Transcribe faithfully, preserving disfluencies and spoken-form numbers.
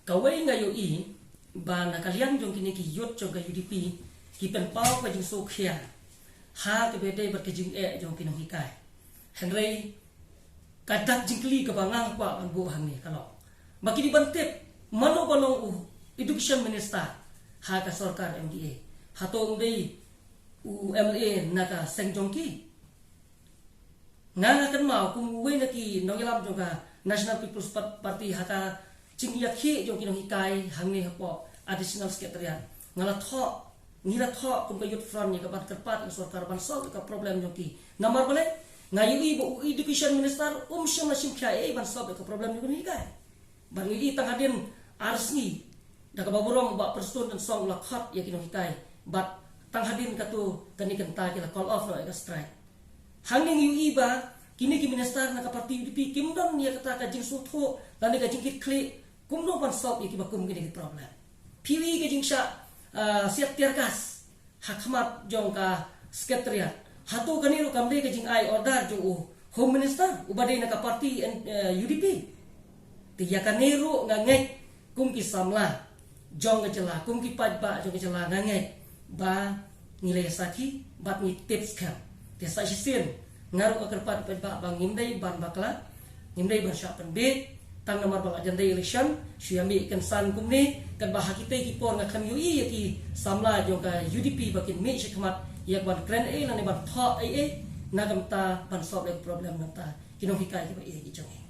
Kawei nga ïohi ba na ka liang jong kine ki youth jong ka U D P ki pynpaw ka jingsngewkhia ha kaba ïadei bad ka jingeh jong ki nonghikai. Hynrei ka dak jingkylli kaba nga kwah ban buh hangne ka long ba ki dei ban tip mano ba long u education minister ha ka sorkar M D A. Hato um dei u M L A na ka seng jong ki? Nga nga kynmaw kum uwei na ki nongïalam jong ka National People's Par- Party ha ka jingïakhih jong ki nonghikai hangne hapoh Additional Secretariat. Nga la thoh, ngi la thoh kum ka Youth Front ïa ka ban kyrpad ïa ka sorkar ban solve ïa ka problem jong ki. Namar balei? Nga ïohi ba u education minister um shym la shim khia ei ban solve ïa ka problem jong ki nonghikai. Bad ngi ïohi tang hadien ar sngi da kaba burom ba Prestone Tynsong u la khot ïa ki nonghikai. Bad tang hadien katu kane kynta ki la call off noh ïa ka strike. Hangne ngi ïohi ba kine ki minister na ka party U D P kim don ïa kata ka jingsngewthuh lane ka jingkitkhlieh kumno ban solve ïa kiba kum kine ki problem. Phi ïohi ka jingshah, ah, siat tear gas ha khmat jong ka secretariat. Hato kane ruh kam dei ka jingai order jong u Home Minister uba dei na ka party, eh, U D P? Te ïa kane ruh nga ngeit kum ki samla jong ka jylla, kum ki paidbah jong ka jylla nga ngeit ba ngi la ïa sakhi bad ngi tip skhem. Te sa shisien nga ruh nga kyrpad paidbah ba ngim dei ban bakla, ngim dei ban shah pynbeit tang namar ba la jan dei election shu ïa mih kynsan kumne. Katba ha kitei ki por nga khlem ïohi ïa ki samla jong ka U D P ba kin mih shakhmat ïa ban kren ei lane ban thoh ei ei na ka bynta ban solve ïa ka problem na ka bynta ki nonghikai kiba ïeit ki jong ngi.